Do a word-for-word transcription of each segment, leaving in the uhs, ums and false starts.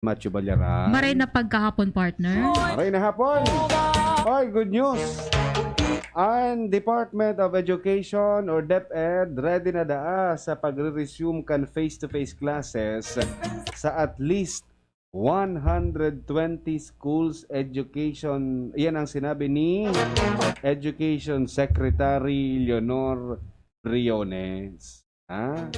Macho Balyaran. Maray na pagkahapon, partner. Maray na hapon. Oy, good news. Ang Department of Education or DepEd ready na daa sa pagre-resume kan face-to-face classes sa at least one hundred twenty schools education. Yan ang sinabi ni Education Secretary Leonor Briones. Ah?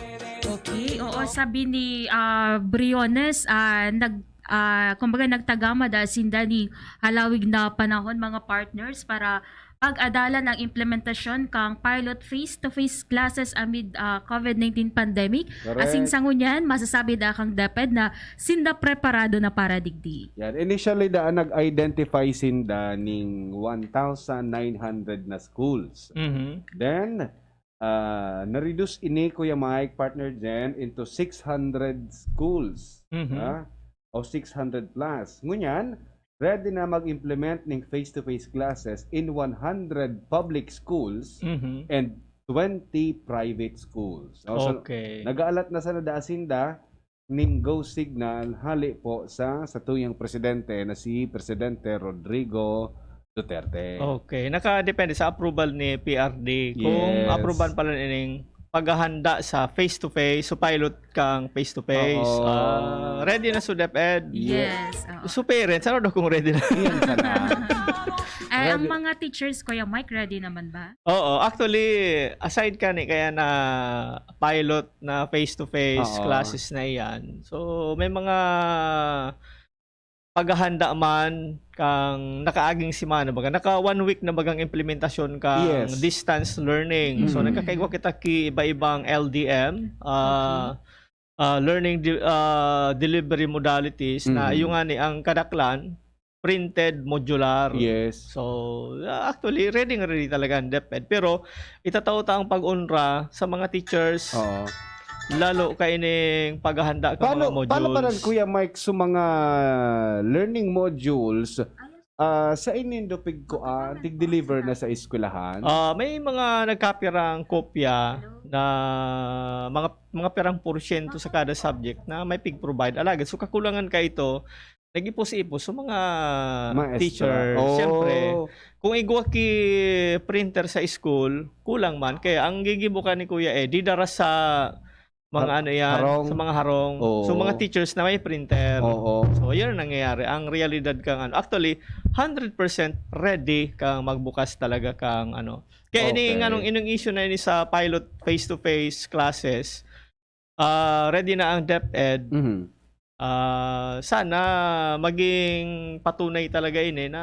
Okay, oo, sabi ni, ah, Briones, ah, nag-, ah, kumbaga nagtagama daa sinda nin halawig na panahon, mga partners, para pag-adalan ang implementasyon kan pilot face-to-face classes amid, ah, COVID nineteen pandemic. Correct. Asin sa ngunyan, masasabi daa kan DepEd na sinda preparado na para digdi. Yan. Initially, daa nag-identify sinda ning one thousand nine hundred na schools. Mhm. Then, ah, na-reduce ini, Kuya Mike, Partner Jen, into six hundred schools, Mhm. ah, o six hundred plus. Ngunyan, ready na mag-implement ning face-to-face classes in one hundred public schools Mhm. and twenty private schools. Oh, so, Okay. nag-aalat na sana daa sinda ning go signal hale po sa satuyang presidente na si Presidente Rodrigo Duterte. Okay. Nakadepende sa approval ni P R D. Kung Yes. approval pala ining paghahanda sa face-to-face, so pilot kang face-to-face. Oo. Ah, ready na sa DepEd. Yes, oo. So parents, ano daw kung ready na? Iyan sana. Ay, ang Ready. mga teachers, Kuya Mike, ready naman ba? Oo, actually, aside kani kaya na pilot na face-to-face Oo. classes na iyan. So, may mga paghahanda man kang nakaaging semana, baga, naka one week na bagang implementasyon kang Yes. distance learning. So, Mm. nagkakaigwa kita ki iba-ibang L D M, ah, Okay. ah, learning de-, ah, delivery modalities na Mm. yung nga ni ang kadaklan, printed modular. Yes. So, ah, actually, ready nga ready talaga ang DepEd. Pero, itatao ta ang pag-onra sa mga teachers, Oo. lalo kaining paghahanda ka Paano, mga modules. paano pa rin, Kuya Mike, sa mga learning modules, ah, sa inindo pigkuan, tig-deliver na sa eskwelahan? Ah, may mga nagkapirang kopya na mga, mga pirang porsyento sa kada subject na may pig-provide. Alagad, so kakulangan ka ito, nag-ipos-ipos sa mga Maestra. teacher. Oh. Siyempre, kung igwa ki printer sa school, kulang man. Kaya ang gigibo ka ni Kuya Eddie, dara sa mga Har-, ano yan, harong. sa mga harong. Oo. So, mga teachers na may printer. Oo. So, yun ang nangyayari. Ang realidad kang ano. Actually, hundred percent ready kang magbukas talaga kang ano. Kaya ini, Okay. nganong inong issue na ini sa pilot face-to-face classes, ah, ready na ang DepEd. Mhm. Ah, sana maging patunay talaga ini na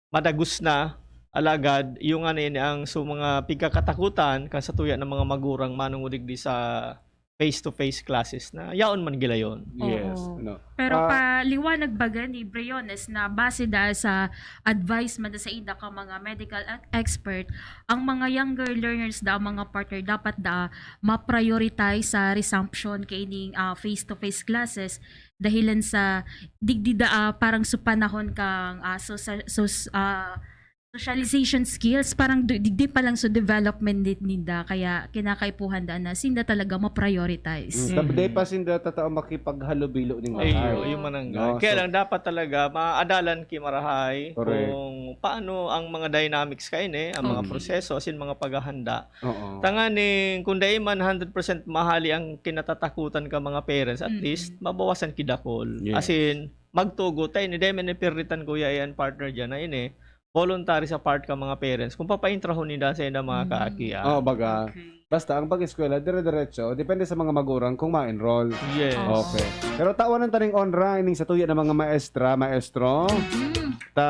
madagos na, alagad yung ano ini ang so mga pigkakatakutan kan satuya ng mga magurang manungudig di sa face-to-face classes na yaon man gilayon. Yes, Oo. no. Pero Ah, paliwanag baga ni Briones na base dahil sa advice man sa ida ka mga medical e-, expert, ang mga younger learners da, mga partner, dapat da ma-prioritize sa resumption kaining, ah, face-to-face classes dahilan sa digdi da, ah, parang sa panahon kang, ah, so, sa, so, ah, socialization skills, parang du-, digdi pa lang sa development ni-, ninda, kaya kinakaipuhan da na sinda talaga ma-prioritize. Mm, Mm. tabi pa sinda tatao makipaghalubilo ning Ay, lahat. yun, yung mananggal. No, Kaya so lang, dapat talaga maadalan ki marahay Correct. kung paano ang mga dynamics kaini, ang mga Mm. proseso, asin mga paghahanda. Oo. Tanganing kung dai man hundred percent mahali ang kinatatakutan ka mga parents, at Mm. least mabawasan ki dakul. Yes. Asin, magtugot, ay, ni dai man ipirditan, kuya, yan, partner dyan, na ini, voluntary sa part ka mga parents, kung papaintrahon ninda sa inda mga Mm. kaaki, ah. Oh, baga. Okay. Basta ang pag-eskwela, dire-diretso, depende sa mga magurang kung ma-enroll. Yes. Oo. Okay. Pero tawan na taning onra, ining satuya ng mga maestra, maestro. Mm. Ta,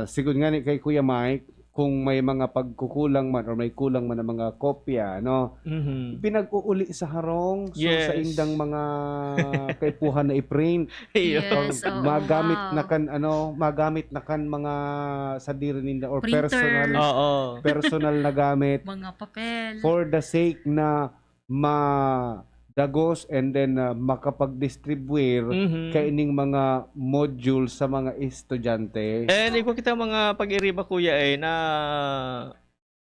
sigod nga ni kay Kuya Mike, kung may mga pagkukulang man or may kulang man ang mga kopya, no? Mhm. Pinag-uuli sa harong, so Yes. sa indang mga kaipuhan na i-print. Iyo. Yes, oo, Magamit wow. na kan, ano, magamit na kan mga sadiri ninda or Printer. personal, Oo. personal na gamit Mga papel. for the sake na madagos and then, ah, makapag-distribute Mhm. kaining mga module sa mga estudyante. And igwa kita mga pag-iriba, kuya, eh, na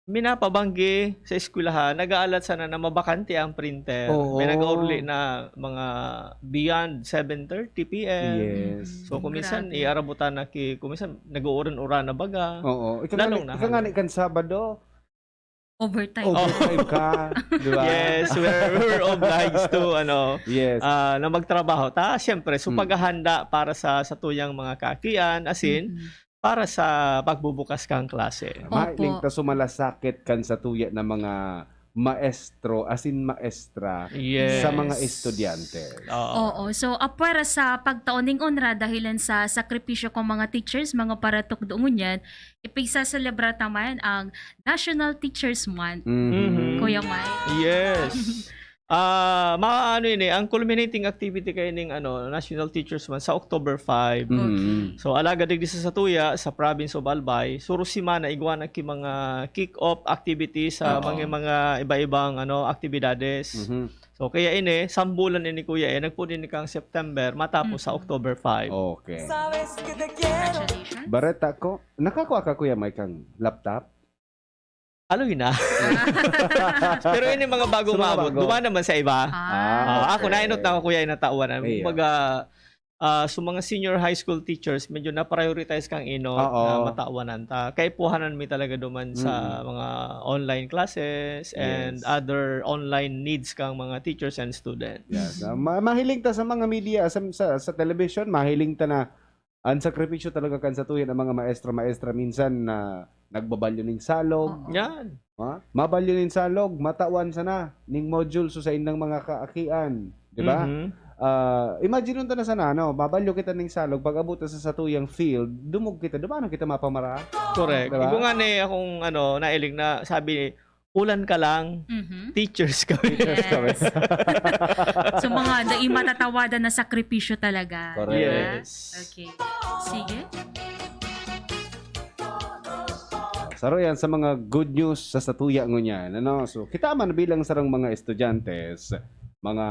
minapabanggi sa eskwelahan, nag-aalat sana na mabakante ang printer. Oo. May nag-aoruli na mga beyond seven thirty P M. Yes. Mm. So, kung minsan, Grabe. iarabutan na ki-, kung minsan, nag-uuran-uran na baga. Oo. Ika Lalong nga ni, na ika nga hali. ni kan Sabado, Overtime. overtime ka, di ba? Yes, we're, we're obliged to, ano, Yes. ah, na magtrabaho. Ta, siyempre, so, Mm. paghahanda para sa, sa tuyang mga kakian, as in, Mm-mm. para sa pagbubukas kang klase. Mahiling Opo. ta sumalasakit kan satuya na mga maestro, as in maestra, Yes. sa mga estudyante. Oo. Oo. So, apwera sa pagtao ning onra dahilan sa sakripisyo kong mga teachers, mga paratukdo ngunyan, ipigsaselebra ta man ang National Teachers Month. Mhm. Mhm. Kuya Mike. Yes. Ah, maano ini, ang culminating activity kaining, ano, National Teachers Month sa October five. Mhm. Okay. So, alagad digdi sa satuya, sa province of Albay, suro semana igwa na ki mga kick-off activities sa Oo. mga, mga iba-ibang, ano, aktibidades. Mhm. So, kaya ini, sambulan ini, kuya, eh. Nagpud ini kang September, matapos sa Mm. October five. Okay. Sabes que te quiero. Congratulations. Bareta ko. Nakakua ka, Kuya Mike, kang laptop? Aloy na. Ah. Pero ini mga bago Sa mga maabot, bago. duman naman sa iba. Ah. Ah, Ah, ako, okay. nainot na ako, kuya, inatawan. Iya. Kumbaga, ah, sa mga senior high school teachers, medyo na-prioritize kang inot Oo. na matawan ta. Kaipuhanan mi talaga duman sa Mm. mga online classes and Yes. other online needs kang mga teachers and students. Yes. Ah, ma-, mahiling ta sa mga media, sa, sa, sa television, mahiling ta na An sakripisyo talaga kan satuya na mga maestra, maestra minsan na nagbabalyo nin salog. Oo. Yan. Ha? Mabalyo nin salog, matawan sana ning module sa saindang mga kaakian, di ba? Mhm. Ah, imagine ta na sana, ano, mabalyo kita ning salog, pag-abot ta sa satuyang field, dumog kita, dumanon kita mapamara. Correct. Di ba? Ibo nga ni akong, ano, nailing na sabi, "Ulan ka lang, Mhm. teachers kami." Teachers kami. Yes. So, mga dai matatawadan na sakripisyo talaga, Correct. di ba? Yes. Okay. Sige. Saro yan sa mga good news sa satuya ngunyan, ano? So, kita man bilang sarong mga estudyante, mga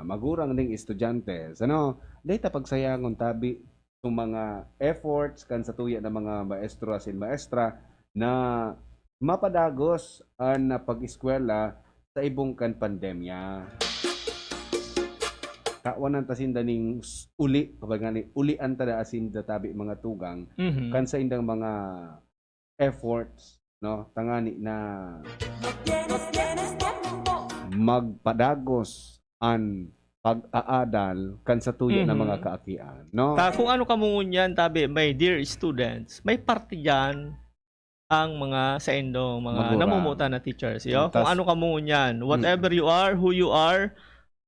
magurang ning estudyante, ano? Dai ta pagsayangon tabi, itong mga efforts kan satuya na mga maestro asin maestra na mapadagos an pag-eskwela sa ibong kan pandemya. Tawanan ta sinda ning s-, uli, kumbaga ni, ulian ta da asin da tabi mga tugang Mhm. kan saindang mga efforts, no? Tangani na magpadagos an pag-aadal kan satuya na Mhm. mga kaakian, no? Ta, kung ano kamo ngunyan, tabi, my dear students, may parte diyan ang mga saindong mga Magura. namumutan na teachers, yo? Kung Tas ano kamo ngunyan, Mm. whatever you are, who you are,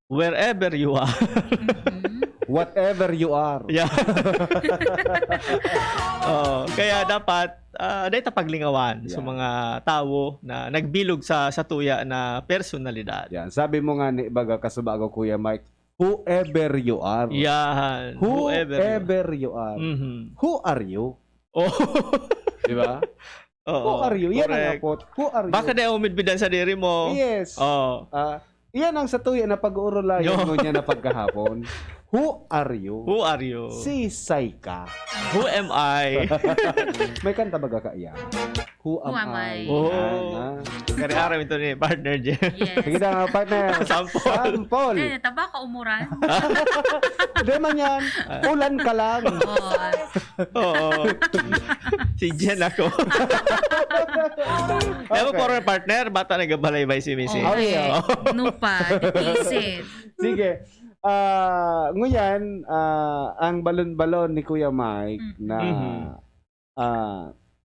wherever you are. Mhm. Whatever you are. Yeah. Oo, kaya dapat, ah, dai ta paglingawan sa Yeah. mga tawo na nagbilog sa satuya na personalidad. Yan. Sabi mo nga ni, baga, kasubago, Kuya Mike, "Whoever you are." Yan. Whoever you are. Whoever you are. Mhm. Who are you? Oh. Di ba? Oo, Who are you? Yan ang correct. apot. Who are you? Baka di ako midbidan sa diri mo. Yes. Oo. Ah, iyan ang satuya na pag-uurulayan Yo. mo niya na pagkahapon. Who are you? Who are you? Sisay ka? Who am I? May kanta baga ka iyan? Who am Who am I? I? Oh. Yan, ah. Kani aram ito ni partner Jen. Yes. Sige na, partner. Sample. Sample. Eh, taba ka umuran. Di man yan. Ulan ka lang. Oo. Oo. Si Jen ako. Ewan ko, Okay. partner, bata nagabalaybay si Missy. Okay. Oh, yeah. Nupa, naisip. Sige. Ah, nguyan, ah, ang balon-balon ni Kuya Mike Mm. na, Mhm. ah,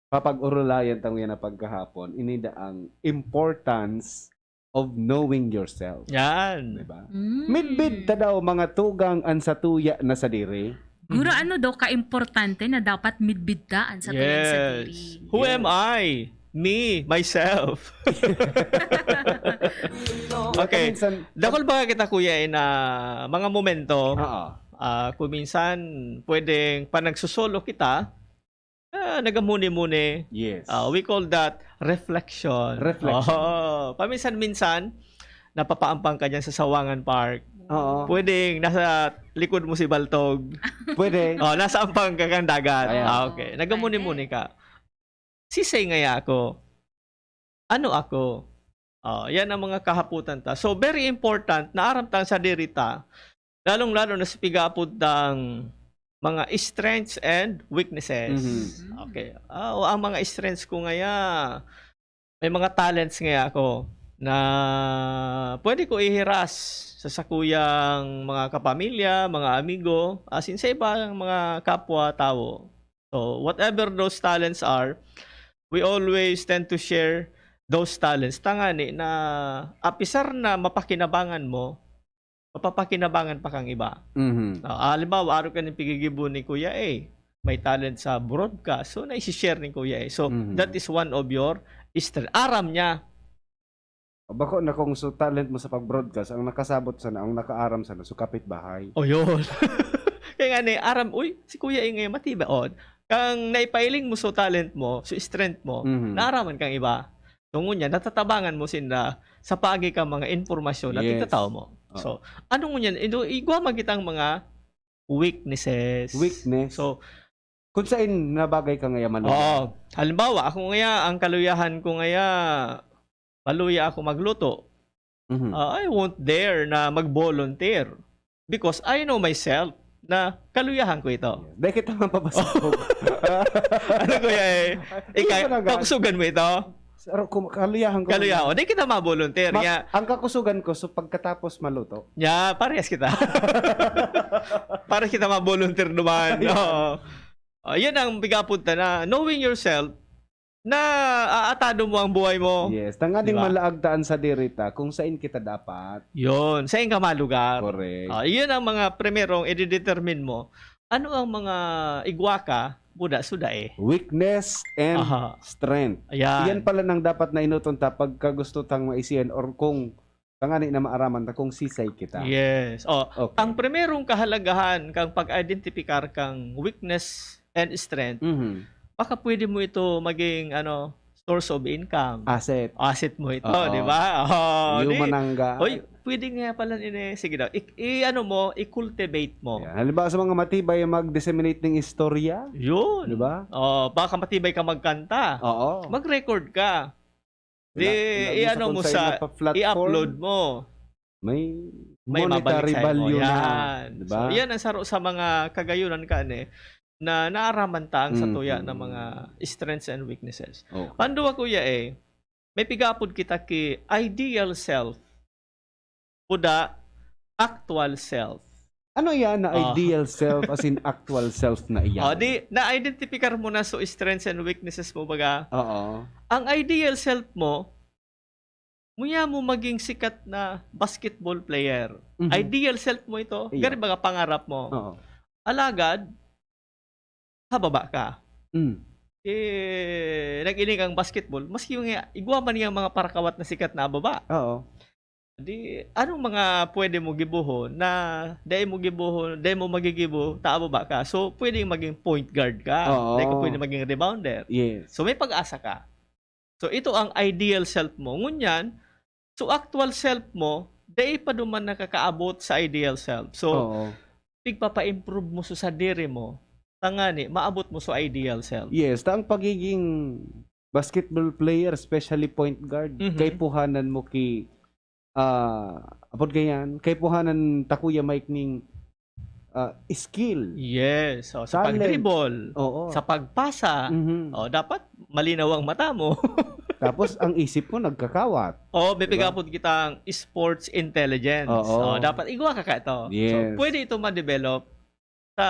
papag-urulayan ta nguyan na pagkahapon, ini da ang importance of knowing yourself. Yan. Di ba? Mm. Midbid ta daw, mga tugang, an satuya na sadiri. Guro, ano daw ka-importante na dapat midbid ta an satuya na Yes. sadiri? Who Yes. am I? Me, myself. Okay. Minsan Dakul ba kita, kuya, eh, na mga momento, Oo. ah, kung minsan pwedeng pag nagsosolo kita, ah, nagamuni-muni. Yes. Ah, we call that reflection. Reflection. Oo. Paminsan-minsan, napapaampang ka dyan sa Sawangan Park. Oo. Pwedeng nasa likod mo si Baltog. Pwede. Oh, nasa ampang ka kan dagat. Ayan. Ah, okay. Nagamuni-muni Pwede. ka. Sisay ngaya ako. Ano ako? Ah, yan ang mga kahapotan ta. So, very important na aram tang sadiri ta, lalong-lalo na sa pig-aapod tang mga strengths and weaknesses. Mhm. Okay. Ah, o ang mga strengths ko ngaya, may mga talents ngaya ako na pwede ko ihiras sa sakuyang mga kapamilya, mga amigo, as in sa ibang mga kapwa-tawo. So, whatever those talents are, we always tend to share those talents. Tangani na, apisar na mapakinabangan mo, mapapakinabangan pa kang iba. Mhm. Ah, halimbawa, aro ka ning pigigibo ni Kuya A. May talent sa broadcast. So, naisi-share ni Kuya A. So, Mhm. that is one of your strength. Aram niya. Bako na kung so talent mo sa pag-broadcast, ang nakasabot sana, ang nakaaram sana, so kapitbahay. O, yun. Kaya nga ni, aram, uy, si Kuya A ngayon, matibay. O, kang naipailing mo so talent mo, so strength mo, Mhm. naaraman kang iba. So, ngunyan, natatabangan mo sinda sa paagi ka mga impormasyon na Yes. tigtatao mo. Oo. So, ano ngunyan, ino, igwa man kitang mga weaknesses. Weakness. So, Kung saan na bagay ka ngaya maluya. Oo. Halimbawa, ako ngaya, ang kaluyahan ko ngaya, maluya ako magluto. Mhm. Ah, I won't dare na mag-volunteer because I know myself na kaluyahan ko ito. Dahil kita mapapasabog. Ano, Kuya A? Hindi Ika, talaga. Kakusugan mo ito? Pero kung kaluyahan ko. Kaluyahan ko. Di kita ma-volunteer. Ma- Nga, ang kakusugan ko, so pagkatapos maluto. Ya, parehas kita. Parehas kita ma-volunteer naman. Oo. Oh, yun ang pig-aapod ta na knowing yourself na aatado mo ang buhay mo. Yes. Tanganing Di ba? Malaag ta an sadiri ta kung saan kita dapat. Yun, sa ka malugar. Correct. Ah, yun ang mga primerong i-determine mo. Ano ang mga igwa ka, buda, suda eh. Weakness and Aha. strength. Ayan. Yan pala nang dapat na inuton ta pagka gusto tang maisihan or kung tangani na maaraman ta kung sisay kita. Yes. Oh, Okay. ang primerong kahalagahan kang pag-identify kang weakness and strength, Mhm. baka pwede mo ito maging ano, source of income. Asset. Asset mo ito, Oo. di ba? Oh, Yung di, manangga. Oy, pwede nga pala ini. Sige daw. I, i- ano mo, i-cultivate mo. Yan. Halimbawa sa mga matibay mag-disseminate ng istorya. Yun. Di ba? Oh, baka matibay ka magkanta. Oo. Mag-record ka. Di, Wala- wala i-ano sa mo kung saan sa, na pa-platform. i-upload mo. May May mabalik monetary sa'yo mo. value na. Yan. Di ba? So, yan ang saro sa mga kagayunan ka ni na naaraman ta ang Mhm. satuya ng mga strengths and weaknesses. Okay. Pandua, Kuya A, may pig-aapod kita ki ideal self. Buda, actual self. Ano yan na Ah. ideal self as in actual self na iyan? O, di, na-identify mo na so strengths and weaknesses mo, baga. Oo. Ang ideal self mo, muya mo maging sikat na basketball player. Mhm. Ideal self mo ito. Iya. Gari baga pangarap mo. Oo. Alagad, hababa ka. Mm. Eh, nag-ining ang basketball, maski yung nga, igwa man yung mga parakawat na sikat na hababa. Oo. Di, anong mga pwede mo gibuhon na dai mo gibuhon, dai mo magigibo, ta hababa ka? So, pwedeng maging point guard ka. Oo. Dai ka pwede maging rebounder. Yes. So, may pag-asa ka. So, ito ang ideal self mo. Ngunyan, so actual self mo, dai pa duman nakakaabot sa ideal self. So, Oo. pigpapa-improve mo sa sadiri mo, tangani, maabot mo sa ideal self. Yes, ta ang pagiging basketball player, especially point guard, Mhm. kaipuhanan mo ki, ah, apod kayan, kaipuhanan ta, Kuya Mike, ning, ah, skill. Yes. So, sa Talent. pag-dribble, Oo. sa pagpasa, Mhm. oh, dapat malinaw ang mata mo. Tapos, ang isip mo nagkakawat. Oh, Diba? bibigapod kitang sports intelligence. Oo. Oh, dapat igwa ka ka ito. Yes. So, pwede ito ma-develop sa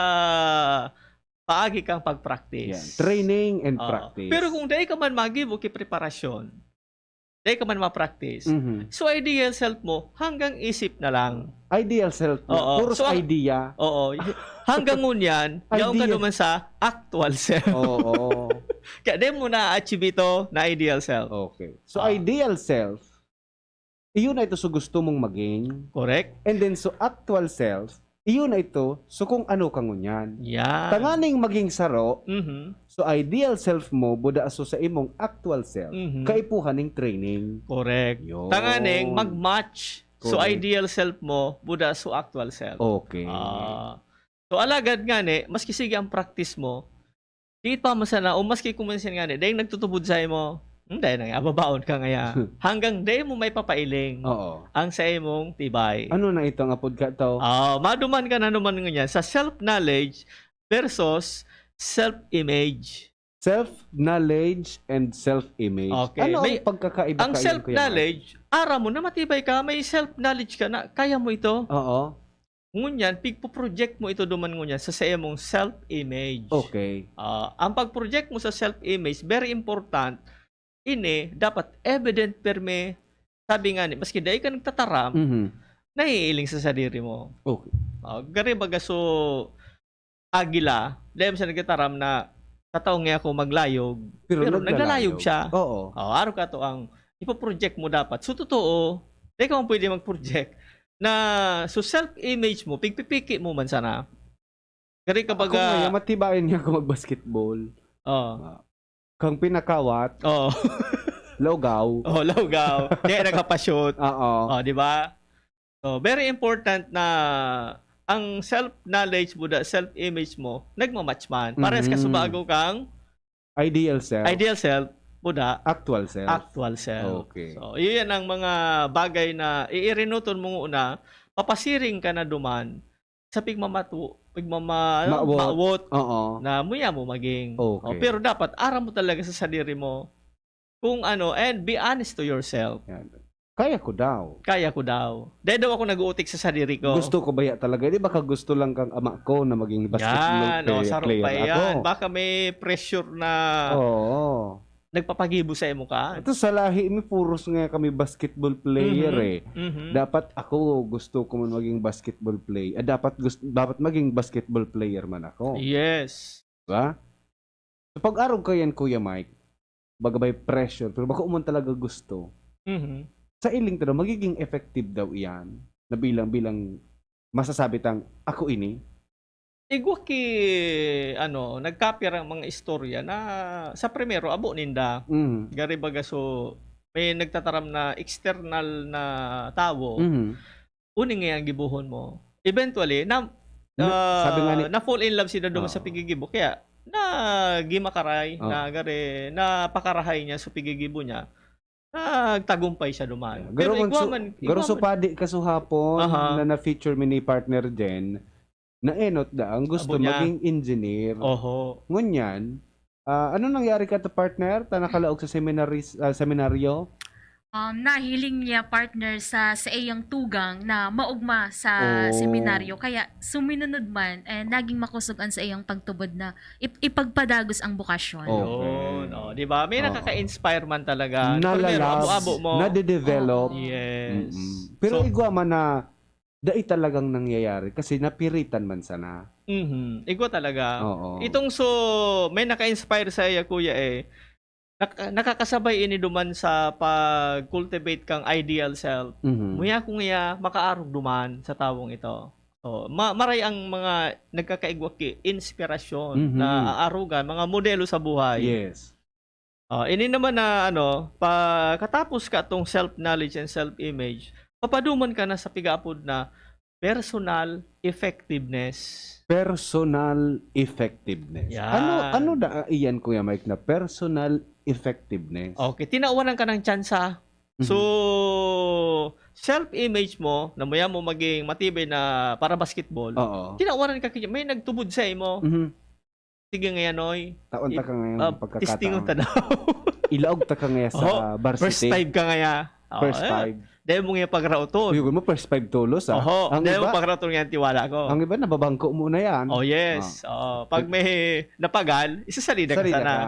paagi kang pag-practice. Yan. Training and Oo. practice. Pero kung dai ka man magibo ki preparasyon, dai ka man ma-practice, Mhm. so ideal self mo, hanggang isip na lang. Ideal self mo. Oo. Puro So, idea. Oo. Hanggang ngunyan, yaon ka Ideal. naman sa actual self. Oo. Kaya di mo na-achieve ito na ideal self. Okay. So, Ah. ideal self, iyon na ito so gusto mong maging. Correct? And then, so actual self, iyon na ito so kung ano ka ngunyan. Yan. Tanganing maging saro, Mhm. so ideal self mo, buda so sa imong actual self, Mhm. kaipuhan ning training. Correct. Yun. Tanganing mag-match. So, Correct. Ideal self mo, buda so actual self. Okay. Ah. So, alagad nga ni, maski sige ang practice mo, di pa mo sana, o maski kuminsan nga ni, dahil nagtutubod sa imo, Hmm, dai na nga, babaon ka ngaya. Hanggang dai mo maipapailing Oo. ang sa imong tibay. Ano na itong apod ka to? Ah, maduman ka na naman ngunyan sa self-knowledge versus self-image. Self-knowledge and self-image. Okay. Ano May- ang pagkakaiba Ang kayan, Kuya Mark? Self-knowledge, aram mo na matibay ka, may self-knowledge ka na, kaya mo ito. Oo. Ngunyan, pigpo-project mo ito duman ngunyan sa, sa imong self-image. Okay. Ah, ang pag-project mo sa self-image, very important. Ini, dapat evident perme. Sabi nga ni, maski dai ka nagtataram, Mhm. naiiling sa sadiri mo. Okay. Ah, gari baga so, agila, dai man siya nagtataram na, "Sa taong nga ako maglayog," Pero pero, naglalayog. naglalayog siya. Oo. Oh, araw ka to ang ipoproject mo dapat. So, totoo, di ka man pwede mag-project na, so, self-image mo, pigpipiki mo man sana. Gari ka Ako baga, nga, matibayan niya ako mag-basketball. oh, Kang pinakawat, oh, laugaw. oh, laugaw. Di nakapashoot. Oo. Oh, di ba? So, very important na ang self-knowledge mo, da, self-image mo, nagmamatch man. Parehas ka Mhm. subago kang Ideal self. Ideal self, buda, Actual self. Actual self. Okay. So, yun ang mga bagay na iirinuton mo una, papasiring ka na duman sa pigmamatu, pigmama, ano, Mawot. mawot Oo. na muya mo maging. Okay. Oh, pero dapat aram mo talaga sa sadiri mo kung ano, and be honest to yourself. Yan. Kaya ko daw. Kaya ko daw. Dahil daw ako nag-uutik sa sadiri ko. Gusto ko ba ya talaga? Di ba ka gusto lang kang ama ko na maging basketball Yan, player, oh, sarong player pa yan. ako? Baka may pressure na Oo. nagpapagibo sa imo ka. Ito sa lahi mi, puros nga kami basketball player Mhm. eh. Mhm. Dapat ako gusto ko man maging basketball player. Ah, dapat gusto, dapat maging basketball player man ako. Yes. Diba? So, pag-arog ka yan, Kuya Mike, baga may pressure, pero bako man talaga gusto, Mhm. sa iling ta daw, magiging effective daw iyan na bilang, bilang masasabi tang, "Ako ini." Igwa ki, ano, nagkapir ang mga istorya na sa primero, abo ninda. Mm. Gari baga so, may nagtataram na external na tawo, Mhm. uning nga ang gibohon mo. Eventually, na, Na- ah, sabi nga ni- na-fall in love sila duman sa Oo. pigigibo. Kaya, nagimakaray, Oo. na gari, napakarahay niya sa pigigibo niya. Nagtagumpay siya duman. Garo Pero man igwa su-, man, garo igwa so man. padi ka so hapon Aha. na na-feature mi ni partner Jen, naenot da ang gusto Abo niya. maging engineer. Oho. Ngunyan, ah, ano nangyari ka to, partner? Ta nakalaog sa seminaris-, ah, seminaryo? Um, nahiling niya, partner, sa, sa iyang tugang na maugma sa Oh. seminaryo. Kaya suminunod man, eh, naging makosog an sa iyang pagtubod na ip- ipagpadagos ang bokasyon. Oh. Yun. Oh, di ba? May Oo. nakaka-inspire man talaga. Primero, Nalalabs, abo-abo mo. nade-develop. Oo. Yes. Mm-mm. Pero So, igwa man na dai talagang nangyayari kasi napiritan man sana. Mhm. Igwa talaga. Oo. Itong so, may naka-inspire sa iya, kuya, eh. Nak-, nakakasabay ini duman sa pag-cultivate kang ideal self. Mhm. Muya ko nga makaarog duman sa tawong ito. So, ma-, maray ang mga nagkakaigwa ki inspirasyon Mhm. na aarugan, mga modelo sa buhay. Yes. Ah, ini naman na ano, pagkatapos ka tong self-knowledge and self-image, papaduman ka na sa pigaapod na personal effectiveness. Personal effectiveness. Yan. Ano ano da iyan, Kuya Mike, na personal effectiveness? Okay, tinawanan ka ng tsansa. Mhm. So, self-image mo, na muya mo maging matibay na para basketball, Oo. tinawanan ka kaya, may nagtubod sa imo. Mhm. Sige nga yan, oy. Taon ta I- ka ngayon Ah, pagkakataon. testingon ta daw. Ilaog ta ka ngaya sa Oh, varsity. First five ka ngaya. Oh, First eh, five. Dahil mo nga pagraoton. Uy, mo first five tulos, ah. Oho, Ang dahil mo iba, pagraoton nga ang tiwala ko. ang iba, nababangko mo na yan. Oh, yes. Oh, pag may napagal, isasalida ka Salida sana. ka.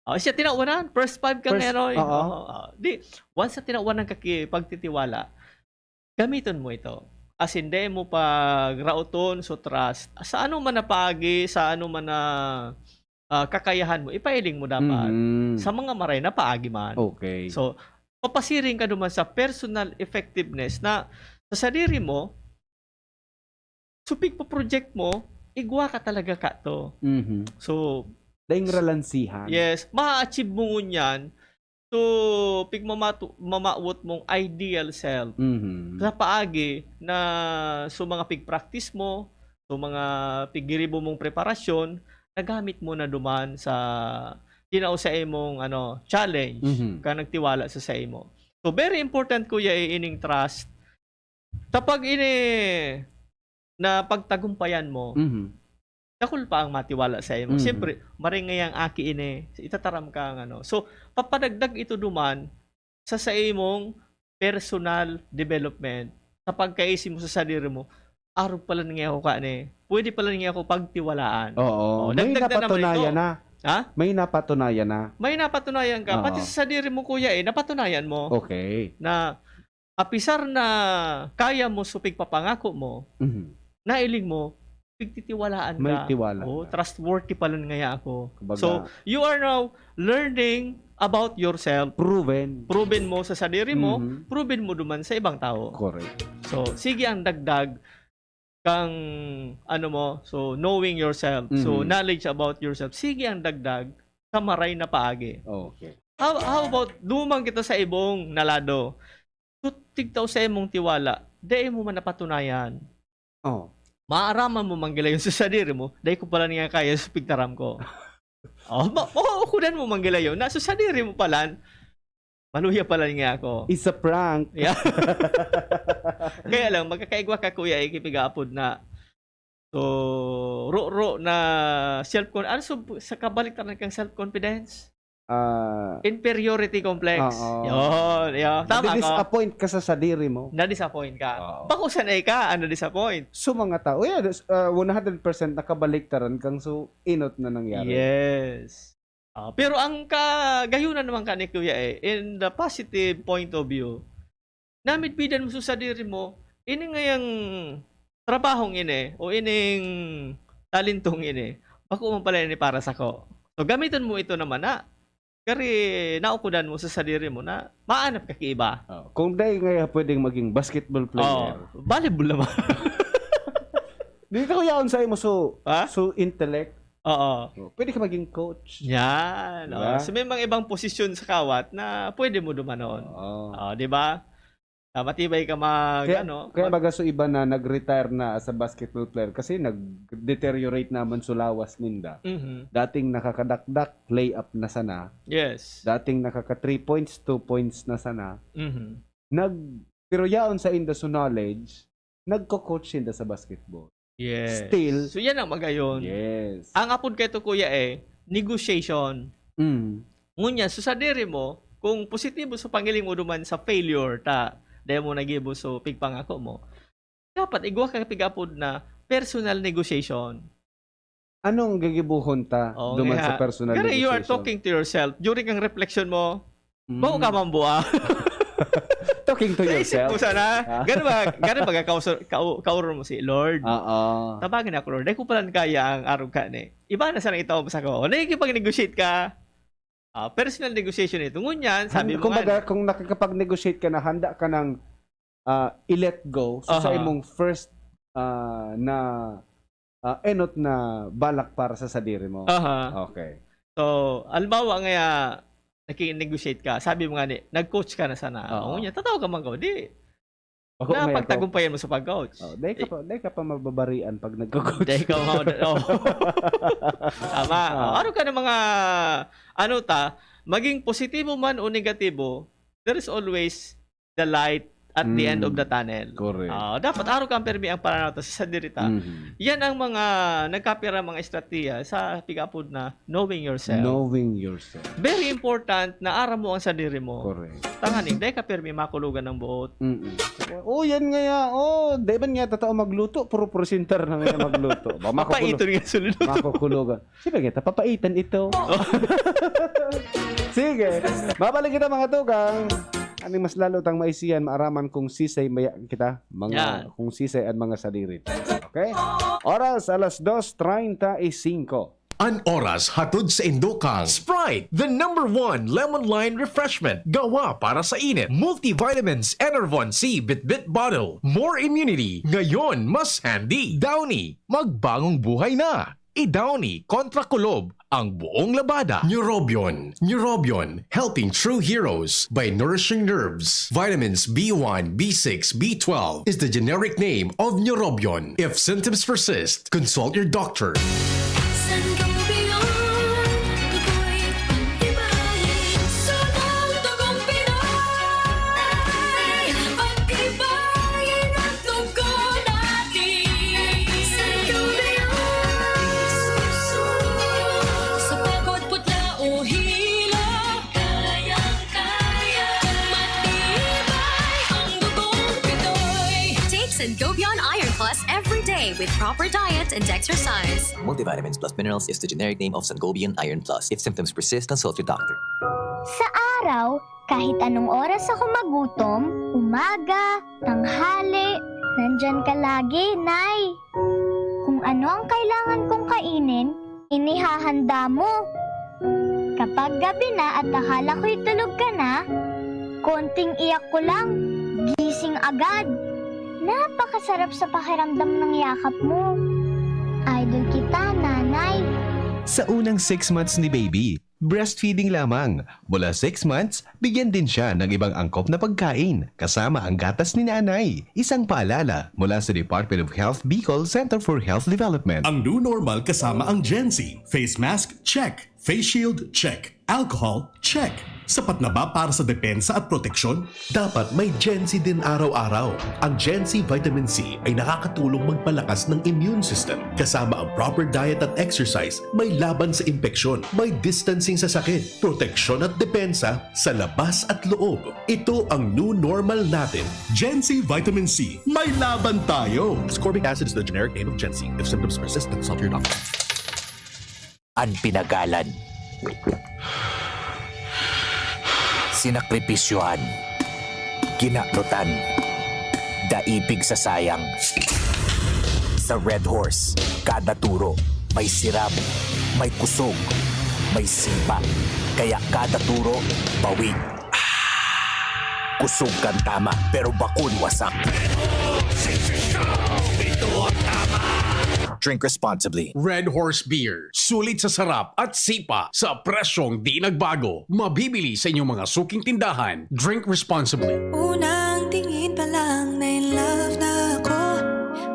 Oh, siya tinawanan, first five ka First, ngayon, oy. oo. Oh, oh. Di, once na tinawanan ka ki-, pagtitiwala, gamiton mo ito. As in, dai mo pagraoton, so trust. Sa ano man na paagi, sa ano man na, ah, kakayahan mo, ipailing mo dapat. Mhm. Sa mga maray na paagi man. Okay. So, papasiring ka duman sa personal effectiveness na sa sadiri mo, so pigpo-project mo, igwa ka talaga ka to. Mhm. So, Daing ralansihan. yes, ma-achieve mo ngunyan. So, pigmamatu-, mamawot mong ideal self Mhm. sa paagi na so mga pig-practice mo, so mga pigiribo mong preparasyon, nagamit mo na duman sa tinao sa imong, ano, challenge, Mhm. ka nagtiwala sa saimo. So, very important, kuya, eh, ining trust. Kapag ini na pagtagumpayan mo, Mhm. dakul pa ang matiwala sa imo. Mhm. Siyempre, maringay ang aki ini, itataram ka ang ano. So, papadagdag ito duman sa, sa imong personal development, sa pagkaisi mo sa sadiri mo, "Arog pala nga ako kani. Pwede pala nga ako pagtiwalaan." Oo. Oh, May dagdag na naman napatunayan ito. na. Ha? May napatunayan na. May napatunayan ka. Pati Oo. sa sadiri mo, kuya, eh, napatunayan mo Okay. na apisar na kaya mo sa pigpapangako mo, Mhm. nailing mo, pigtitiwalaan May ka. tiwala Oh, ka. Trustworthy pala nga ako. Kumbaga, So, you are now learning about yourself. proven. Proven mo sa sadiri mo, Mhm. proven mo duman sa ibang tao. Correct. So, sige ang dagdag kang, ano mo, so, knowing yourself. So, Mhm. knowledge about yourself. Sige ang dagdag sa maray na paagi. Okay. How, how about, duman kita sa ibong na lado? So, tigtao sa imong tiwala, dai mo man napatunayan. Oh. Maaraman mo man gila yun sa sadiri mo, dai ko pala niya kaya sa pigtaram ko. Oh, ma- makukunan mo man gila yun, na sa sadiri mo palan, maluya pala niya ako. It's a prank. Yeah. Kaya lang, magkakaigwa ka, kuya, ikipigaapod na. So, ro-ro na self-con-, ano, so, sa kabaliktaran kang self-confidence? Ah, Inferiority complex. Oo. Yun, yun. Tama ka. Nadi-disappoint ka sa sadiri mo. Na-disappoint ka. Oo. Bako sanay ka, ang na-disappoint. So, mga tao, yeah, uh, one hundred percent nakabaliktaran kang so inot na nangyari. Yes. Ah, pero ang kagayunan naman ka ni Kuya eh, in the positive point of view, namidbidan mo sa sadiri mo, ini ngayang trabahong ini o ining talentong ini, bako man pala ini para sako. So, gamiton mo ito naman na, kari naukudan mo sa sadiri mo na maanap ka ki iba. Oh, kung dai nga pwedeng maging basketball player, Oh, volleyball naman. Dito ko yaon sa imo so, Ha? so intellect. Oo. Oh, pwede ka maging coach. Yan. Diba? Oh. So, may mga ibang posisyon sa kawat na pwede mo dumanon. Oo. Oh, di ba? Ah, matibay ka mag, Kaya, ano, kaya mag- baga so iba na nag-retire na as a basketball player kasi nag-deteriorate naman so lawas ninda. Mhm. Dating nakakadakdak, layup na sana. Yes. Dating nakaka three points, two points na sana. Mhm. Nag, pero yaon sa inda so knowledge, nagko-coach sinda sa basketball. Yes. Still. So, yan ang magayon. Yes. Ang apod kay to, kuya, eh, negotiation. Mm. Ngunyan, so sadiri mo, kung positibo sa pangiling mo duman sa failure, ta, dahil mo nagibo so pigpangako mo, dapat igwa ka pigapod na personal negotiation. Anong gigibuhon ta Oo, duman nga. sa personal Gari, you are negotiation? Talking to yourself. During ang reflection mo, Mm. bako ka mambua. Talking to Naisip yourself. mo sana, Ah. gano'n ba, gano'n ba ka-, kaur-, kauror mo si Lord? Oo. Tabangi na ako, Lord. Dai ko pala kaya ang arog ka ni. Iba na sana itaw sa ko. O, nakikipag-negotiate ka. Ah, personal negotiation ito. Ngunyan, sabi Han-, mo kumbaga, nga, kung nakikipag-negotiate ka na, handa ka ng ah, i-let go so, sa Aha. imong first ah, na ah, enot na balak para sa sadiri mo. Aha. Okay. So, halimbawa nga, naki-negotiate ka, sabi mo nga ni, nag-coach ka na sana. Oo. O, ngunyan, tataw ka man ko, di, Bako may ako. napagtagumpayan mo sa pag-coach. Oh, dai ka Eh, pa, dai ka pa mababarian pag nagko-coach. Dai ka ma-, oh. Tama. Ah. Oh, ano ka ng mga, ano ta, maging positibo man o negatibo, there is always the light at the end of the tunnel. Correct. Ah, dapat arog kang permi ang pananaw ta sa sadiri ta. Mhm. Yan ang mga nagkapira mga estratehiya sa pigapod na knowing yourself. Knowing yourself. Very important na aram mo ang sadiri mo. Correct. Tanganing, dai ka permi makulogan ng buot. Mm-mm. Oh, yan nga ya. Oh, di ba nga totoo magluto? Puro presentar na nga magluto. Ba, makukulo-, Papaiton nga sa luluto. makukulogan. Sige, ta, papaitan ito. Sige. Mabalik kita, mga tugang. Aning mas lalo tang maisiyan, maaraman kung sisay maya kita, mga, Yan. kung sisay ang mga sadiri. Okay? Oras, alas dos treinta y cinco. An oras hatod sa indo kang Sprite, the number one lemon lime refreshment. Gawa para sa init. Multivitamins, Enervon C, Bitbit Bottle. More immunity. Ngayon, mas handy. Downy, magbagong buhay na. I-Downy kontra kulob ang buong labada. Neurobion. Neurobion, helping true heroes by nourishing nerves. Vitamins B one, B six, B twelve is the generic name of Neurobion. If symptoms persist, consult your doctor. Sangobion, ako'y Go beyond Iron Plus every day with proper diet and exercise. Multivitamins plus minerals is the generic name of Sangobion Iron Plus. If symptoms persist, consult your doctor. Sa araw, kahit anong oras ako magutom, umaga, tanghali, nandyan ka lagi, Nay. Kung ano ang kailangan kong kainin, inihahanda mo. Kapag gabi na at akala ko'y tulog ka na, konting iyak ko lang, gising agad. Napakasarap sa pakiramdam ng yakap mo. Idol kita, Nanay. Sa unang six months ni baby, breastfeeding lamang. Mula six months, bigyan din siya ng ibang angkop na pagkain, kasama ang gatas ni nanay. Isang paalala mula sa Department of Health Bicol Center for Health Development. Ang new normal kasama ang Gen Z. Face mask, check. Face shield, check. Alcohol, check. Sapat na ba para sa depensa at proteksyon? Dapat may Gen Z din araw-araw. Ang Gen Z Vitamin C ay nakakatulong magpalakas ng immune system. Kasama ang proper diet at exercise, may laban sa impeksyon, may distancing sa sakit, proteksyon at depensa sa labas at loob. Ito ang new normal natin. Gen Z Vitamin C, may laban tayo! Ascorbic acid is the generic name of Gen Z. If symptoms persist, consult your doctor. An pinagalan, sinakripisyohan, kinanutan, dai pigsasayang. Sa Red Horse, kada turo may sirab, may kusog, may sipa. Kaya kada turo, bawig. Kusog kan tama, pero bako ni wasak. Drink responsibly. Red Horse Beer. Sulit sa sarap at sipa sa presyong di nagbago. Mabibili sa inyong mga suking tindahan. Drink responsibly. Unang tingin pa lang na in love na ako.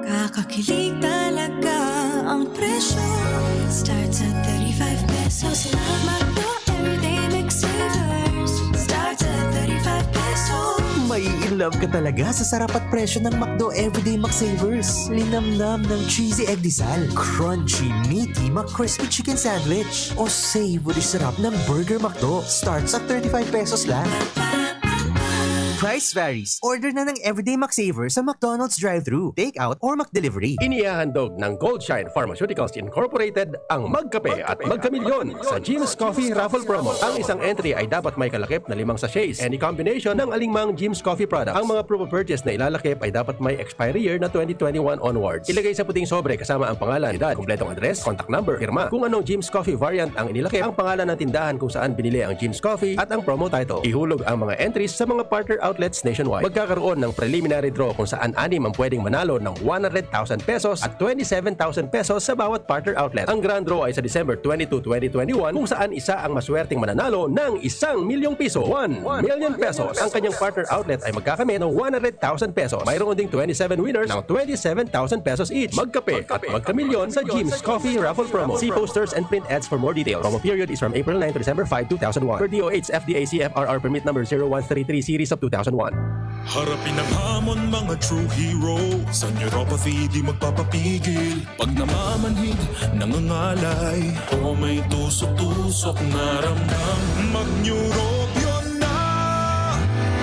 Kakakilig talaga ang presyo. Starts at thirty-five pesos lang. McDo Everyday Mix Savers. Starts at thirty-five pesos. Mai-in love ka talaga sa sarap at presyo ng McDo Everyday McSavers. Linamnam ng cheesy egg disal, crunchy, meaty, McCrispy chicken sandwich, o savory sarap ng Burger McDo. Starts at thirty-five pesos lang. Price varies. Order na ng Everyday McSaver sa McDonald's drive-thru, take-out, or McDelivery. Inihahandog ng Goldshine Pharmaceuticals Incorporated ang Magkape at Magkamilyon sa Jim's Coffee Raffle Promo. Ang isang entry ay dapat may kalakip na limang sachets, any combination ng alingmang Jim's Coffee products. Ang mga proof of purchase na ilalakip ay dapat may expiry year na twenty twenty-one onwards. Ilagay sa puting sobre kasama ang pangalan, edad, kumpletong address, contact number, pirma. Kung anong Jim's Coffee variant ang inilakip, ang pangalan ng tindahan kung saan binili ang Jim's Coffee at ang promo title. Ihulog ang mga entries sa mga partner outlets nationwide. Magkakaroon ng preliminary draw kung saan anim ang pwedeng manalo ng one hundred thousand pesos at twenty-seven thousand pesos sa bawat partner outlet. Ang grand draw ay sa December twenty-two, twenty twenty-one, kung saan isa ang maswerteng mananalo ng isang milyong piso. One million pesos. Ang kanyang partner outlet ay magkakamit ng one hundred thousand pesos. Mayroon ding twenty-seven winners ng twenty-seven thousand pesos each. Magkape at magkamilyon sa Jim's Coffee Raffle Promo. See posters and print ads for more details. Promo period is from April nine to December five, two thousand one. Per D O H F D A C F R R permit number zero one three three series of two thousand one. Harapin ang hamon, mga true hero. Sa neuropathy, di magpapapigil. Pag namamanhid, nangangalay, o may tusok-tusok na ramdam, mag-Neurobion na!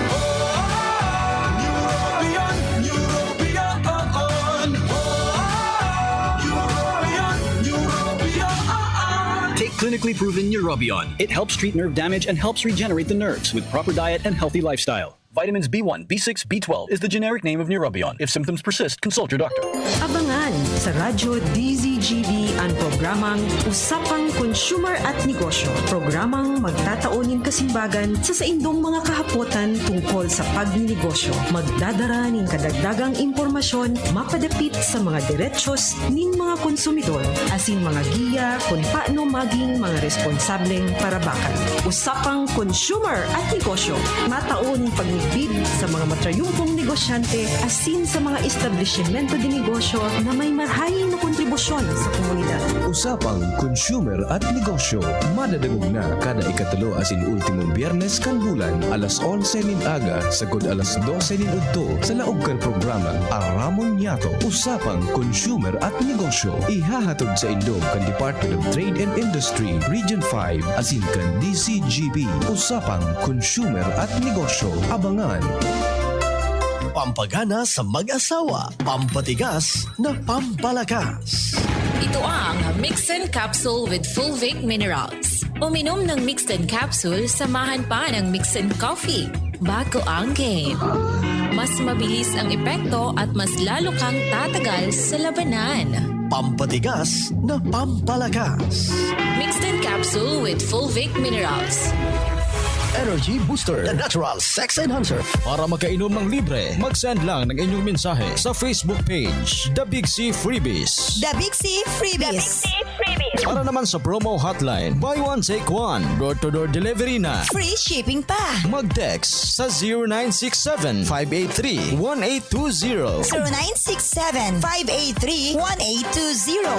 Oh, oh, oh. Neurobion, Neurobion, oh, oh. Oh, oh, oh. Neurobion, Neurobion, oh, oh. Take clinically proven Neurobion. It helps treat nerve damage and helps regenerate the nerves with proper diet and healthy lifestyle. Vitamins B one, B six, B twelve is the generic name of Neurobion. If symptoms persist, consult your doctor. Abangan sa Radyo D Z G B an programang Usapang Consumer at Negosyo, programang magtatao nin kasimbagan sa saindong mga kahapotan tungkol sa pagninegosyo. Magdadara nin kadagdagang impormasyon mapadapit sa mga derechos nin mga konsumidor, asin mga giya kun paano maging mga responsableng parabakan. Usapang Consumer at Negosyo, matao nin pagmigbid sa mga matrayumpong negosyante asin sa mga establisimento de negosyo na may marahay na kontribusyon sa komunidad. Usapang Consumer at Negosyo, madadangog na kada ikatulo asin ultimong Biyernes kan bulan, alas onse nin aga sagkod alas dose nin udto, sa laog kan programang Aramon Niyato, Usapang Consumer at Negosyo. Ihahatod saindo kan Department of Trade and Industry, Region five, asin kan D Z G B. Usapang Consumer at Negosyo. Abangan! Pampagana sa mag-asawa, pampatigas na pampalakas. Ito ang Mixin Capsule with Fulvic Minerals. Uminom ng Mixin Capsule, samahan pa ng Mixin Coffee. Bago ang game. Mas mabilis ang epekto at mas lalo kang tatagal sa labanan. Pampatigas na pampalakas. Mixed in capsule with Fulvic Minerals. Energy Booster, the natural sex enhancer. Para makainom ng libre, mag-send lang ng inyong mensahe sa Facebook page, The Big C Freebies. The Big C Freebies. Para naman sa promo hotline, buy one, take one, door-to-door delivery na. Free shipping pa. Mag-text sa zero nine six seven, five eight three, one eight two zero. Zero nine six seven, five eight three, one eight two zero.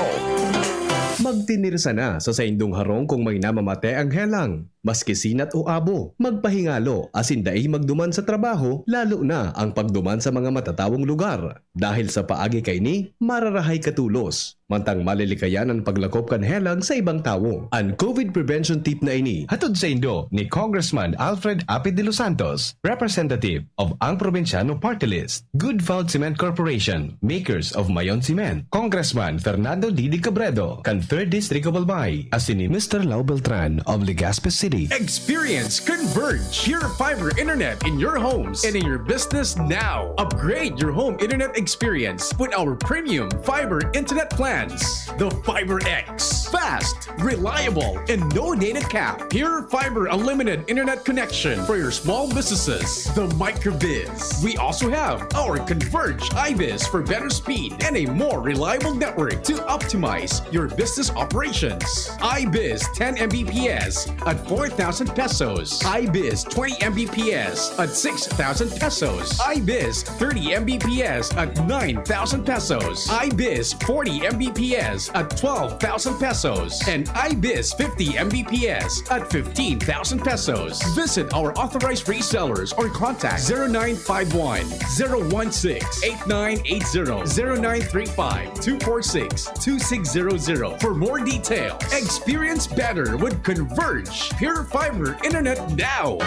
Magtinirsa na sa saindong harong kung may namamate ang helang. Maski sinat o abo, magpahingalo, asin dai magduman sa trabaho, lalo na ang pagduman sa mga matatawong lugar. Dahil sa paagi kaini, mararahay ka tolos. Mantang malilikayan an paglakop kan helang sa ibang tawo. An COVID prevention tip na ini, hatod saindo ni Congressman Alfred Apid de los Santos, representative of Ang Probinsyano Party List, Good Found Cement Corporation, makers of Mayon Cement, Congressman Fernando Didi Cabredo, kan Third District of Albay, asin ni Mister Lau Beltran of Legazpi City. Experience Converge Pure Fiber Internet in your homes and in your business now. Upgrade your home internet experience with our premium fiber internet plans. The Fiber X. Fast, reliable, and no data cap. Pure Fiber Unlimited Internet Connection for your small businesses. The Microbiz. We also have our Converge iBiz for better speed and a more reliable network to optimize your business operations. iBiz ten M B P S at four thousand pesos. iBiz twenty M B P S at six thousand pesos. iBiz thirty M B P S at nine thousand pesos. iBiz forty M B P S at twelve thousand pesos. And iBiz fifty M B P S at fifteen thousand pesos. Visit our authorized resellers or contact zero nine five one, zero one six, eight nine eight zero, zero nine three five, two four six, two six zero zero for more details. Experience better with Converge Pure Fiber Internet now.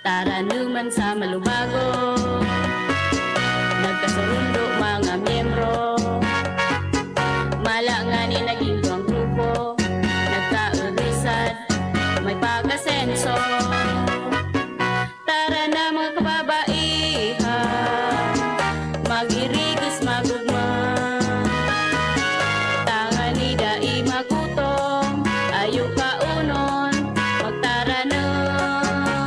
Taranuman sa malubago, nagkasurundo mga miyembro. Mala ngani naging duwang grupo, nagkaurusan, may pag-asenso. Tara na, mga kababaihan, mag-irigos, magugma. Tangani dai magutom, ayo kaunon, magtaranom.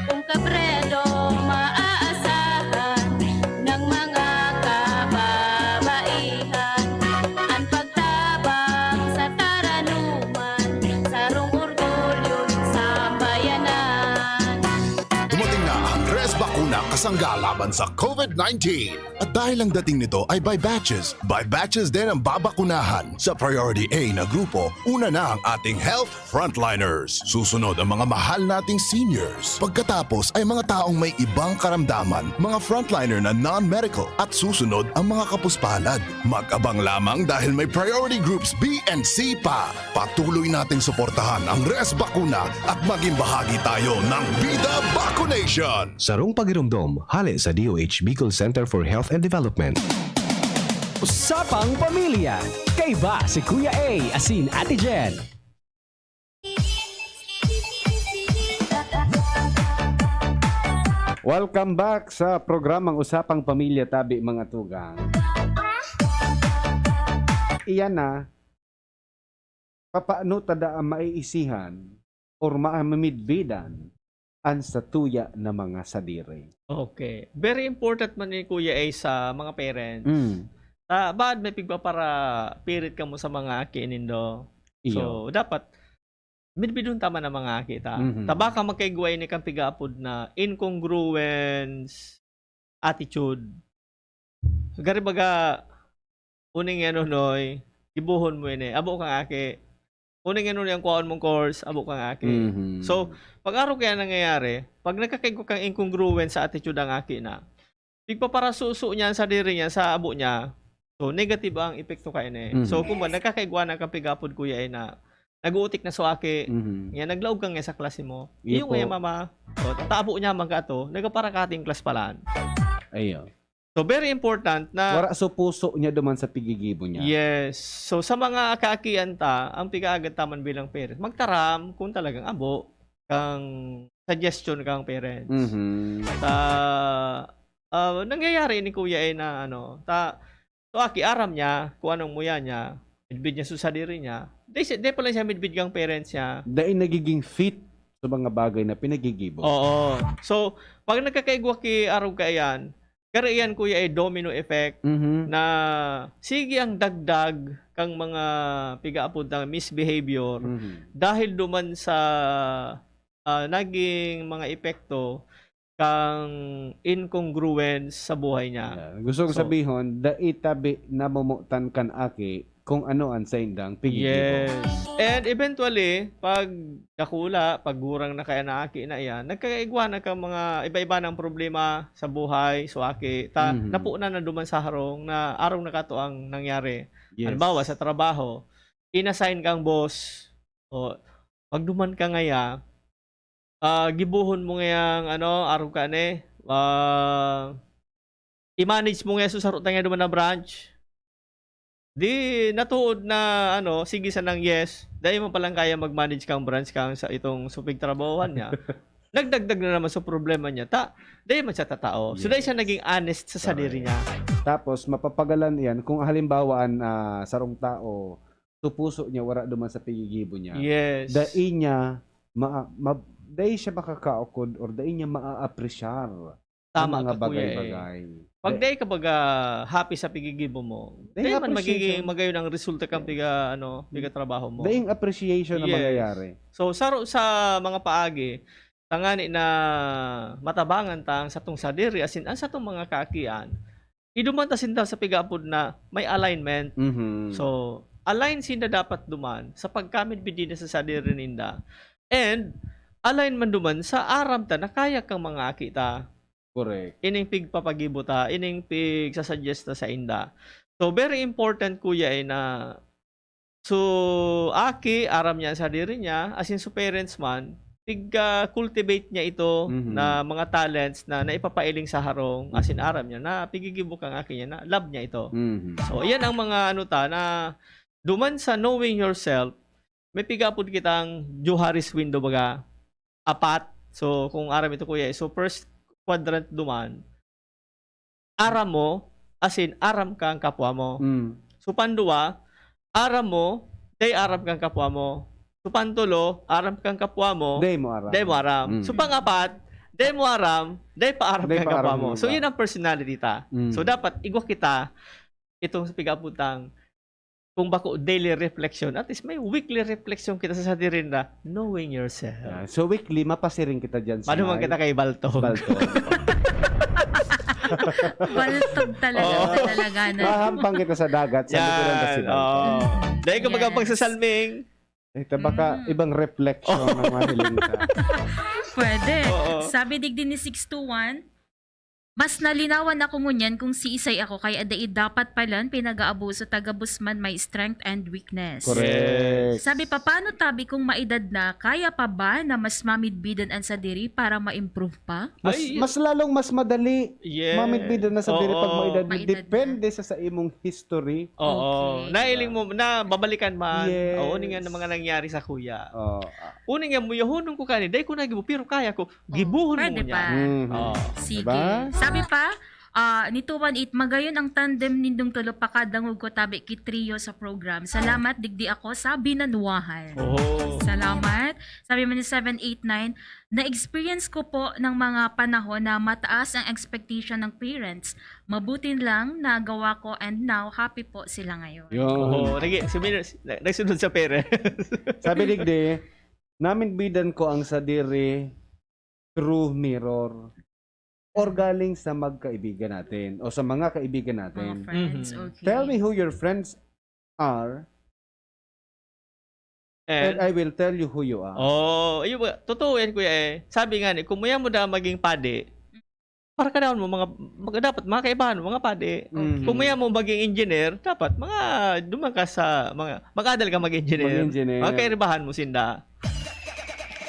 Kung Kabredo, maaasahan ng mga kababaihan, an pagtabang sa taranuman, sarong orgulyo nin sambayanan. Dumating na ang Res Bakuna kasangga laban sa COVID nineteen. At dahil ang dating nito ay by batches, by batches din ang babakunahan. Sa Priority A na grupo, una na ang ating health frontliners. Susunod ang mga mahal nating seniors. Pagkatapos ay mga taong may ibang karamdaman, mga frontliner na non-medical. At susunod ang mga kapuspalad. Mag-abang lamang dahil may priority groups B and C pa. Patuloy nating suportahan ang Res Bakuna at maging bahagi tayo ng Bida Vacunation. Sarong pagiromdom, hale sa D O H Bicol Center for Health and Development. Usapang Pamilya. Kaiba si Kuya A asin Ate Jen. Welcome back sa programang Usapang Pamilya, tabi, mga tugang. Iyan na, papaano ta daa maiisihan or mamidbidan an satuya na mga sadiri? Okay. Very important man ni Kuya A sa mga parents. Mm. Ta, baad may pigpaparapirit kamo sa mga aki nindo. Iyo. So, dapat midbidon ta man ang mga aki ta. Mhm. Ta baka magkaigwa ini kan pigaapod na incongruence attitude. Gari baga, uning yan, Nonoy, gibohon mo ini. Abo kang aki. Uning yan, Nonoy, ang kwaon mong course, abo kang aki. Mhm. So, pag arog kaya nangyayari, pag nagkakaigwa kang incongruence sa attitude ang aki na, pigpaparasuso niya an sadiri niya sa abo niya, so, negative ang epekto kaini. Mhm. So, kumbaga, nagkakaigwa na kang pigaapod, Kuya, eh, na nag-uutik na so aki, Mhm. nga naglaog ka nga sa klase mo. Iyo Iyo nga po. mama, o, tabo niya man ka ato, nagpaparakating klas pa lang. Ayo. So, very important na Wara so puso niya duman sa pigigibo niya. Yes. So, sa mga kaakian ta, ang pigaagad ta man bilang parents, magtaram kung talagang abo kang suggestion kang parents. Mhm. Sa, ah, nangyayari ni kuya eh na ano, ta, so aki, aram niya kung anong muya niya, midbid niya so sadiri niya. Di, si- di pa lang siya midbid kang parents niya. Dai nagiging fit sa mga bagay na pinagigibo. Oo. So, pag nagkakaigwa ki arog kaiyan, kaiyan kuya ay domino effect Mhm. na sige ang dagdag kang mga pigaapod na misbehavior Mhm. dahil duman sa ah, naging mga epekto kang incongruence sa buhay niya. Yeah. Gusto kong So, sabihon, dai tabi namomotan kan aki kung ano ang saindang pigigibo. Yes. And eventually, pag dakula, pag gurang na kaya na aki na iyan, nagkakaigwa na kang mga iba-iba ng problema sa buhay, so aki, ta, Mhm. napunan na duman sa harong na arong na kato ang nangyari. Yes. Halimbawa, sa trabaho, inassign kang boss, o pag duman ka ngaya, ah, gibuhon mo ngayang ano, arog ka ni, ah, i-manage mo ngaya so saro ta ngaya duman na branch. Di natuod na ano, sige sanang yes, dai mo palang kaya mag-manage kang branch kang sa itong supig trabahohan niya. Nagdagdag na naman sa problema niya. Ta, dai man siya tatao. So, dai siya Yes. naging honest sa sadiri Correct. niya. Tapos, mapapagalan yan kung halimbawa an ah, sarong tao, tupuso niya, wara duman sa pigigibo niya. Yes. Dai niya, ma, ma, dai siya makakaukod or dai niya maa-appreciar ang Tama mga ka, kuya, eh. bagay-bagay. Pag Dai- dai ka baga happy sa pigigibo mo, Dai dai man appreciation. Magiging magayon ang resulta kang Yes. piga, ano, piga trabaho mo. Daing appreciation na Yes. mangyayari. So, saro sa mga paagi, tangani na matabangan ta ang satong sadiri, asin ang satong mga kaakian, iduman ta sinda sa pigaapod na may alignment. Mhm. So, align sinda dapat duman sa pagkamidbid ninda sa sadiri ninda. And, align man duman sa aram ta na kaya kang mga aki ta. Correct. Ining pigpapagibo ta, ining pigsasuggest ta sa inda. So, very important, kuya, eh, na so, aki, aram niya sa diri niya, as in, so parents man, pig-, ah, cultivate niya ito Mhm. na mga talents na naipapailing sa harong, as in, Mhm. aram niya na pigigibo kang aki niya na love niya ito. Mhm. So, yan ang mga ano ta na duman sa knowing yourself, may pigapod kitang Johari's window baga, apat. So, kung aram ito, kuya, so first quadrant duman, aram mo, as in, aram kang kapwa mo. Mm. So, panduwa, aram mo, dai aram kang kapwa mo. So, pantulo, aram kang kapwa mo, Dai mo aram. Dai mo aram. Mm. So, pangapat, dai mo aram, dai pa aram Dai kang pa kapwa aram mo. yung So, iba. Yun ang personality ta. Mm. So, dapat igwa kita itong sa pigaputang kung bako daily reflection, at least may weekly reflection kita sa sadiri na knowing yourself. Ah, so weekly, mapasiring kita dyan sa Paano man may kita kay Balto? Balto. Baltog talaga, Oo. talaga na. Mahampang kita sa dagat, sa Yan, likuran kasi Balto. Oo. Dahil kapag ang Yes. pagsasalming, Eh, tabaka Mm. ibang reflection ng mga hiling ka. Pwede. Oo. Sabi digdi ni six two one, mas nalinawan ako ngunyan kung siisay ako, kaya dai dapat palan pinag-aabuso, ta gabos man may strength and weakness. Correct. Sabi pa, paano tabi kung maedad na, kaya pa ba na mas mamidbidan an sadiri para ma-improve pa? Mas, Ay, mas lalong mas madali yes. Mamidbidan na sa diri pag Oo. maedad mo. Maedad na. Depende sa, sa imong history. Oo. Okay. Nailing mo, na babalikan man. Yes. Oo, yun nga na mga nangyari sa kuya. Oh. Uning nga, muyahonon ko kani, dai ko nagibo, pero kaya ko, gibuhon Pwede mo niya. pa. Mhm. Oo. Sige. Diba? Sabi pa, ah, ni two one eight, magayon ang tandem nindong tulo, pakadangog ko tabi ki trio sa program. Salamat, digdi ako sa binanuahan. Oo. Salamat. Sabi man ni seven eight nine, na-experience ko po ng mga panahon na mataas ang expectation ng parents. Mabuti lang nagawa ko and now happy po sila ngayon. Yun. Oo, nag-, sumir-, na-, nagsunod sa parents. Sabi digdi, namidbidan ko ang sadiri through mirror or galing sa magkaibigan natin o sa mga kaibigan Mga natin. friends, Mhm. okay. Tell me who your friends are and And, I will tell you who you are. oh, yun ba? Totoo yan, kuya eh. Sabi nga ni, kung muya mo daw maging padi, para kadahon mo mga, mga, dapat mga kaibahan mo, mga padi. Mhm. Kung maya mo maging engineer, dapat mga duman ka sa mga, mag-adal ka mag-engineer. Mag-engineer. Mga kaibahan mo sinda.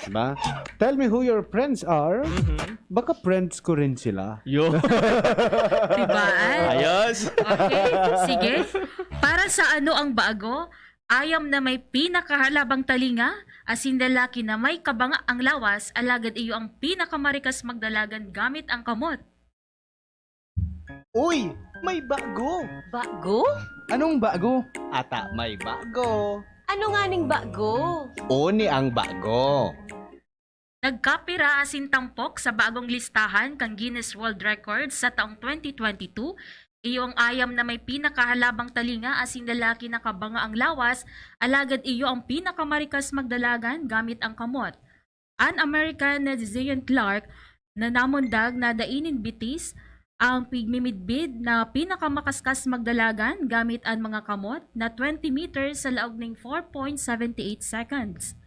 Diba? Tell me who your friends are. Mhm. Baka friends ko rin sila. Yo. Diba, ay? Ayos. Okay, sige. Para sa ano ang bago? Ayam na may pinakahalabang talinga, asin lalaki na may kabanga ang lawas, alagad iyo ang pinakamarikas magdalagan gamit ang kamot. Uy! May bago! Bago? Anong bago? Ata may bago. Ano nga ning bago? Oni ang bago. Nagkapira asin tampok sa bagong listahan kan Guinness World Records sa taong twenty twenty-two, iyo ang ayam na may pinakahalabang talinga asin lalaki na kabanga ang lawas, alagad iyo ang pinakamarikas magdalagan gamit ang kamot. An American na si Zion Clark na namundag na dai nin bitis ang pigmimidbid na pinakamakaskos magdalagan gamit an mga kamot na twenty meters sa laog ning four point seventy eight seconds.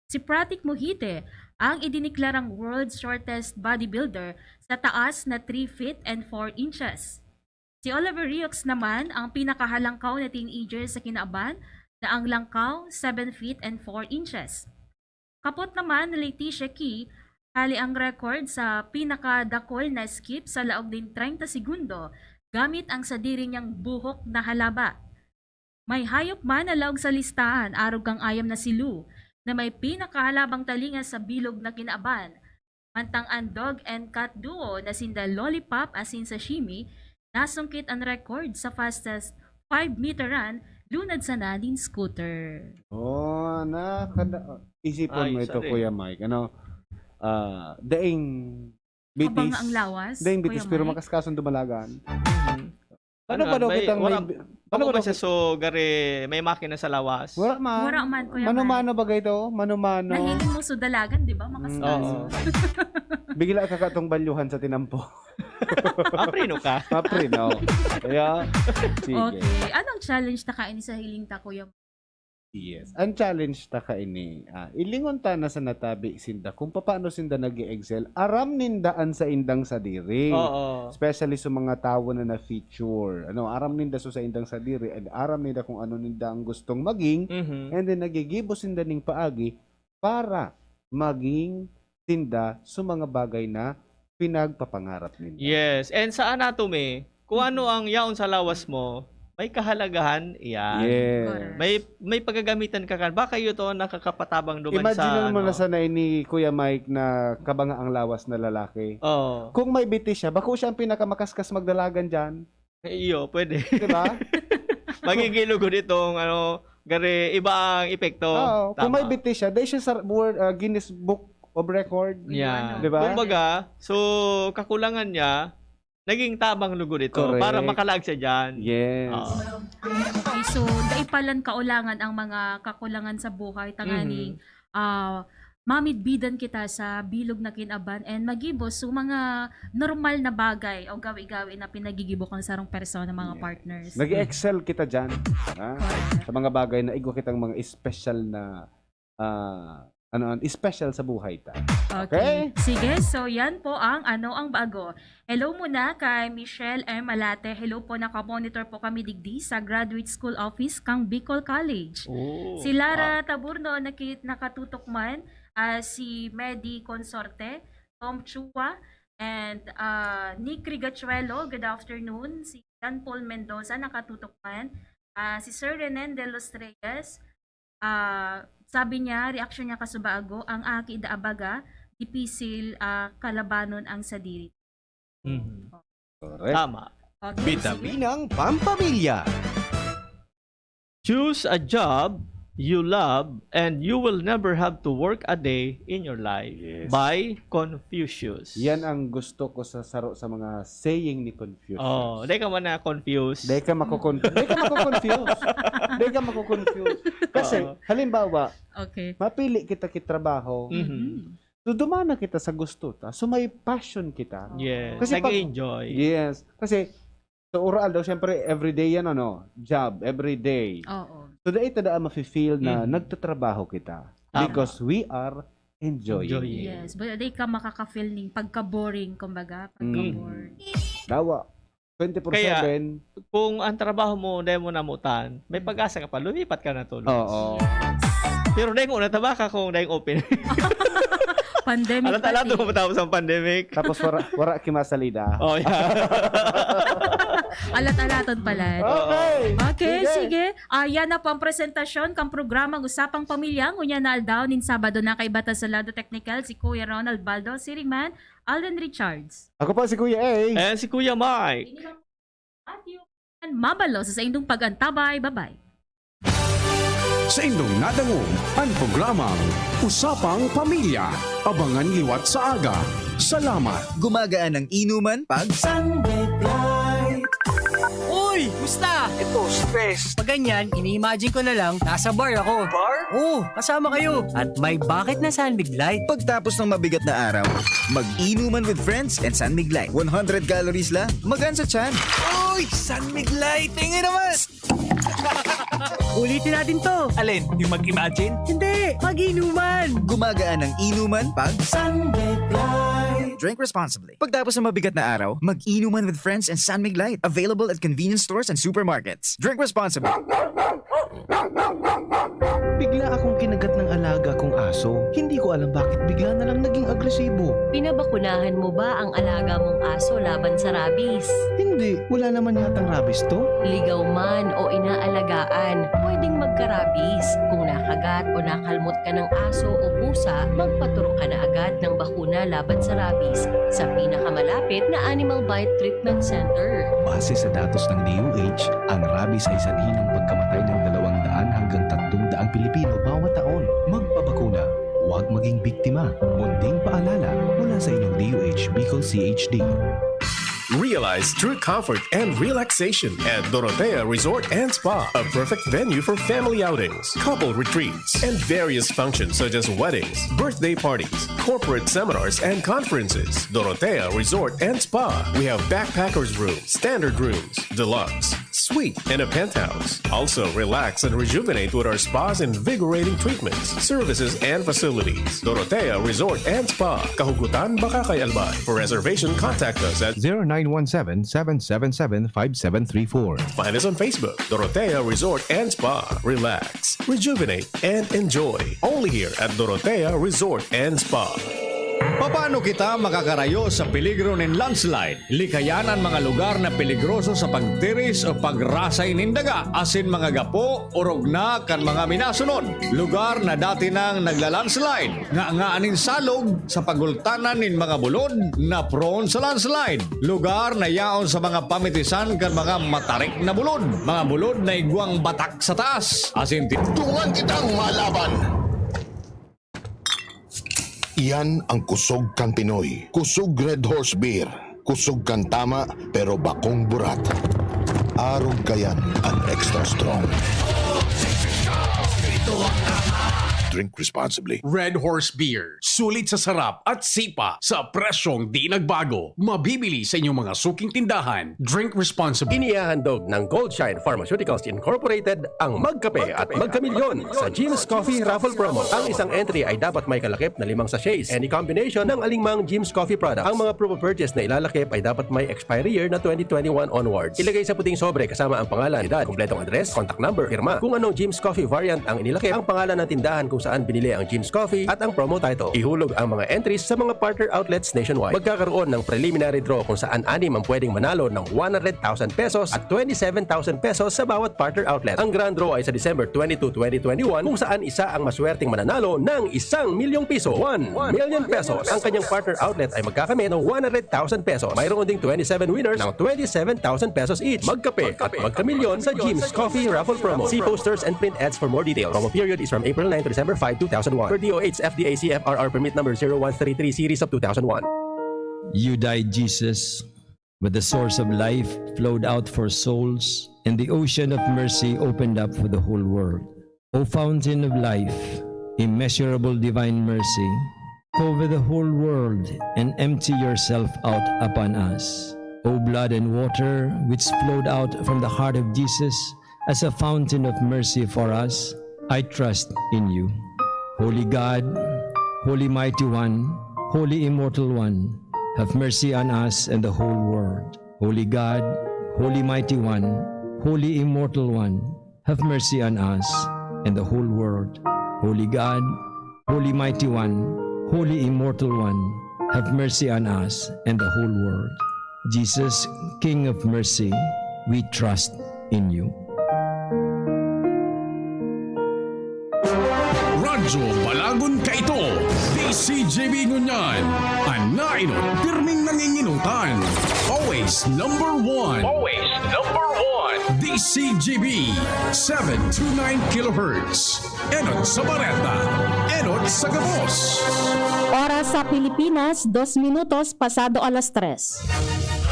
Si Pratik Mohite ang idiniklarang world's shortest bodybuilder sa taas na three feet and four inches. Si Oliver Rioux naman ang pinakahalangkaw na teenager sa kinaban na ang langkaw, seven feet and four inches. Kapot naman ni Leticia Key, hali ang record sa pinakadakul na skip sa laog nin treinta segundo gamit ang sadiri niyang buhok na halaba. May hayop man na laog sa listahan, arog kang ayam na si Lou, na may pinakahalabang talinga sa bilog na kinaban. Mantang an dog and cat duo na sinda Lollipop asin Sashimi, nasungkit an record sa fastest five meter run, lunad sana nin scooter. Oh, na, kada, isipon mo Ay, ito, sorry. Kuya Mike, ano? Ah, daing bitis. Habang ang lawas, Daing bitis, Kuya pero Mike? Makaskasong dumalagan. Mhm. Ano Ano, ba daw may, kitang wala, may, ano bako ba ba daw siya, kit- so, gari, may makina sa lawas? Wala man. Wala man, Kuya Mano-mano Mike. Ba gaito? Mano-mano. Nahiling mo sa dalagan, di ba? Mm. Makaskasong. Oo. Bigla ka katong balyuhan sa tinampo. Mapreno ka. Mapreno. Yeah. Sige. Okay. Anong challenge ta kaini sa hiling ta, Kuya? Yes. Ang challenge ta kaini, ah, ilingon ta na sa natabi sinda kung papaano sinda nag-e-excel. Aram ninda an saindang sadiri. Oo. Especially sa mga tawo na na-feature. Ano, aram ninda sa saindang sadiri and aram ninda kung ano ninda ang gustong maging. Mhm. And then, nagigibo sinda ning paagi para maging sinda sa mga bagay na pinagpapangarap ninda. Yes. And sa anatomy, kung ano Mhm. ang yaon sa lawas mo, may kahalagahan iyan. Yes. Correct. May, may pagagamitan ka kan. Baka iyo to ang nakakapatabang duman Imagine sa, mo na ano. Sana ini, Kuya Mike, na kabanga ang lawas na lalaki. Oo. Kung may bitis siya, bako siya ang pinakamakaskas magdalagan dyan. Eh, iyo, pwede. Di ba? Magiging lugod itong, ano, gari, iba ang epekto. Oo, kung Tama. May bitis siya, dahil siya sa word, ah, Guinness Book of Record. Yeah. Di ba? Kumbaga, so, kakulangan niya, naging tabang lugod ito Correct. Para makalaag siya dyan. Yes. Oo. Okay, so, dai palan kaulangan ang mga kakulangan sa buhay, tanganing, Mhm. ah, mamidbidan kita sa bilog na kinaban and magibo sa mga normal na bagay o gawi-gawi na pinagigibo kan sarong persona, mga Yes. Partners. Nag-excel kita dyan, ha? Correct. Sa mga bagay na igwa kitang mga espesyal na, ah, ano, an-, espesyal sa buhay ta. Okay. Okay? Sige, so yan po ang Ano ang Bago. Hello muna kay Michelle M. Malate. Hello po, nakamonitor po kami digdi sa Graduate School Office kang Bicol College. Oh, Si Lara wow. Taburno nakit-, nakatutok man, ah, si Medi Consorte, Tom Chua, and, ah, Nick Rigachuelo. Good afternoon. Si John Paul Mendoza nakatutok man. Ah, si Sir Renen de los Reyes, ah, sabi niya, reaksyon niya kasubago, ang aki da abaga, dipisil, ah, kalabanon ang sadiri. Mhm. Correct. Tama. Okay, sige. Bitaminang Pampamilya. Choose a job you love and you will never have to work a day in your life. Yes. By Confucius. Yan ang gusto ko sa saro sa mga saying ni Confucius. Oh, di ka man na-confuse. Di ka makukon-, di ka makukonfuse. Di ka makukonfuse. Kasi, Oo. Halimbawa, Okay. Mapili kita ki trabaho. Mhm. Mhm. So, dumana kita sa gusto ta. So, may passion kita. Yes. Kasi pag Nag-enjoy. Yes. Kasi, sa oral daw, syempre, everyday yan, ano, job, everyday. Oo. So, dai ta daa mafe-feel na Mhm. nagtatrabaho kita. Tama. Because we are Enjoy. Enjoy. Yes, but di ka makaka-feel ning pagka-boring, kumbaga, pagka-bored. Dawa. Twenty-four seven. Kung ang trabaho mo, dahil mo namutan, may pag-asa ka pa, lumipat ka na to. Oo. Pero dahil mo nataba ka kung dahil open. Pandemic Alam talaga pati. Kung matapos ang pandemic. Tapos wala, wala kimasalida. Oh, yeah. Alat-alaton pala. Okay. Okay, Sige. Sige. Ah, yan na po ang presentasyon kang programang Usapang Pamilya. Ngunyan na aldaw nin Sabado na kaiba ta sa lado teknikal si Kuya Ronald Baldo, siring man, Alden Richards. Ako po si Kuya A. And si Kuya Mike. At yung mabalo sa saindong pag-antabay. Bye-bye. Sa indong nadangog, ang programang Usapang Pamilya. Abangan liwat sa aga. Salamat. Gumagaan ang inuman pag Uy! Musta? Ito, stress. Pag ganyan, ini-imagine ko na lang, nasa bar ako. Bar? Oo, kasama kayo. At may bakit na San Mig Light. Pagtapos ng mabigat na araw, mag-inuman with friends and San Mig Light. One hundred calories lang, magaan sa tiyan. Uy! San Mig Light! Tingin naman! Ulitin natin to. Alin? Yung mag-imagine? Hindi! Mag-inuman! Gumagaan ang inuman pag San Mig Light. Drink responsibly. Pagtapos ng mabigat na araw, mag-inuman with friends and San Mig Light. Available at convenience stores and supermarkets. Drink responsibly. Bigla akong kinagat ng alaga kong aso. Hindi ko alam bakit bigla na lang naging agresibo. Pinabakunahan mo ba ang alaga mong aso laban sa rabies? Hindi, wala naman yatang rabies to. Ligaw man o inaalagaan, pwedeng magka-rabies. Kung nakagat o nakalmot ka ng aso o pusa, magpaturok ka na agad ng bakuna laban sa rabies sa pinakamalapit na Animal Bite Treatment Center. Base sa datos ng D O H, ang rabies ay sanhi ng pagkamatay ng dalawang daan hanggang tatlong daang Pilipino bawat taon. Magpabakuna, huwag maging biktima. Munting paalala mula sa inyong D O H Bicol C H D. Realize true comfort and relaxation at Dorotea Resort and Spa, a perfect venue for family outings, couple retreats, and various functions such as weddings, birthday parties, corporate seminars, and conferences. Dorotea Resort and Spa. We have backpackers room, standard rooms, deluxe, suite, and a penthouse. Also, relax and rejuvenate with our spas, invigorating treatments, services, and facilities. Dorotea Resort and Spa, Kahugutan, Bacacay, Albay. For reservation, contact us at zero nine one seven, seven seven seven, five seven three four. Find us on Facebook, Dorotea Resort and Spa. Relax, rejuvenate, and enjoy. Only here at Dorotea Resort and Spa. Paano kita makakarayo sa peligro nin landslide? Likayan an mga lugar na peligroso sa pagtiris o pagrasay nin daga, asin mga gapo, orog na kan mga minasunod. Lugar na dati nang nagla-landslide, nganga nin salog sa pagultanan nin mga bulod na prone sa landslide. Lugar na yaon sa mga pamitisan kan mga matarik na bulod, mga bulod na igwang batak sa taas, asin ti- Dungan kitang malaban! Iyan ang kusog kan Pinoy. Kusog Red Horse Beer. Kusog kan tama, pero bakong burat. Arog kayan an extra strong. Drink responsibly. Red Horse Beer. Sulit sa sarap at sipa sa presyong di nagbago. Mabibili sa inyong mga suking tindahan. Drink responsibly. Inihahandog ng Goldshine Pharmaceuticals Incorporated ang Magkape at Magkamilyon sa Jim's Coffee Raffle Promo. Ang isang entry ay dapat may kalakip na limang sachets. Any combination ng alingmang Jim's Coffee product. Ang mga promo purchase na ilalakip ay dapat may expiry year na twenty twenty-one onwards. Ilagay sa puting sobre kasama ang pangalan, edad, kumpletong address, contact number, pirma. Kung anong Jim's Coffee variant ang inilakip, ang pangalan ng tindahan kung saan binili ang Jim's Coffee at ang promo title. Ihulog ang mga entries sa mga partner outlets nationwide. Magkakaroon ng preliminary draw kung saan anim ang pwedeng manalo ng one hundred thousand pesos at twenty-seven thousand pesos sa bawat partner outlet. Ang grand draw ay sa December twenty-two, twenty twenty-one, kung saan isa ang maswerteng mananalo ng isang milyong piso, one million pesos. Ang kanyang partner outlet ay magkakamit ng one hundred thousand pesos. Mayroon ding twenty-seven winners ng twenty-seven thousand pesos each. Magkape at magkamilyon sa Jim's Coffee Raffle Promo. See posters and print ads for more details. Promo period is from April nine to December five, two thousand one. Per D O H F D A C F R R permit number zero one three three series of two thousand one. You died, Jesus, but the source of life flowed out for souls, and the ocean of mercy opened up for the whole world. O fountain of life, immeasurable divine mercy, cover the whole world and empty yourself out upon us. O blood and water, which flowed out from the heart of Jesus as a fountain of mercy for us, I trust in you. Holy God, Holy Mighty One, Holy Immortal One, have mercy on us and the whole world. Holy God, Holy Mighty One, Holy Immortal One, have mercy on us and the whole world. Holy God, Holy Mighty One, Holy Immortal One, have mercy on us and the whole world. Jesus, King of Mercy, we trust in you. Radyo Balagon Kaito, D C G B Ngunyan, an nainot pirming nanginginutan. Always number one. Always number one. D C G B, seven two nine kilohertz. Enot sa bareta, enot sa gabos. Oras sa Pilipinas, dos minutos pasado alas tres.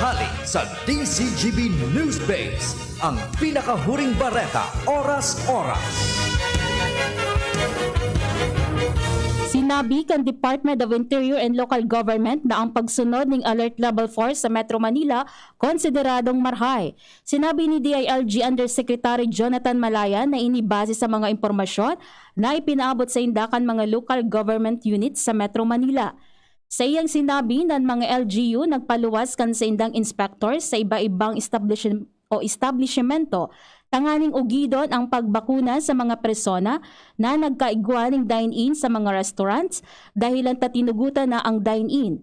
Hali sa D C G B News Base, ang pinakahuring bareta, oras-oras. Sinabi kan Department of Interior and Local Government na ang pagsunod ning Alert Level four sa Metro Manila konsideradong marhay. Sinabi ni D I L G Undersecretary Jonathan Malayan na ini base sa mga impormasyon na ipinaabot sa inda kan mga local government units sa Metro Manila. Sa iyang sinabi na ang mga L G U nagpaluwas kan saindang inspectors sa iba-ibang establishment o establishmento tanganing ugidon ang pagbakuna sa mga persona na nagkaigwa ning dine-in sa mga restaurants dahilan ta tinugutan na ang dine-in.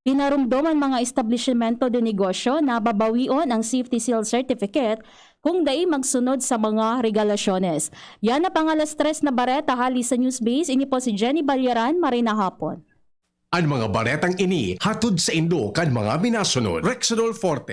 Pinarumdom ang mga establishmento de negosyo na babawion ang Safety Seal Certificate kung dai magsunod sa mga regalasyones. Yan ang pang alas tres na bareta hali sa Newsbase. Ini po si Jenny Balyaran. Maray na hapon. An mga baretang ini hatod sa indo kan mga minasunod. Rexidol Forte.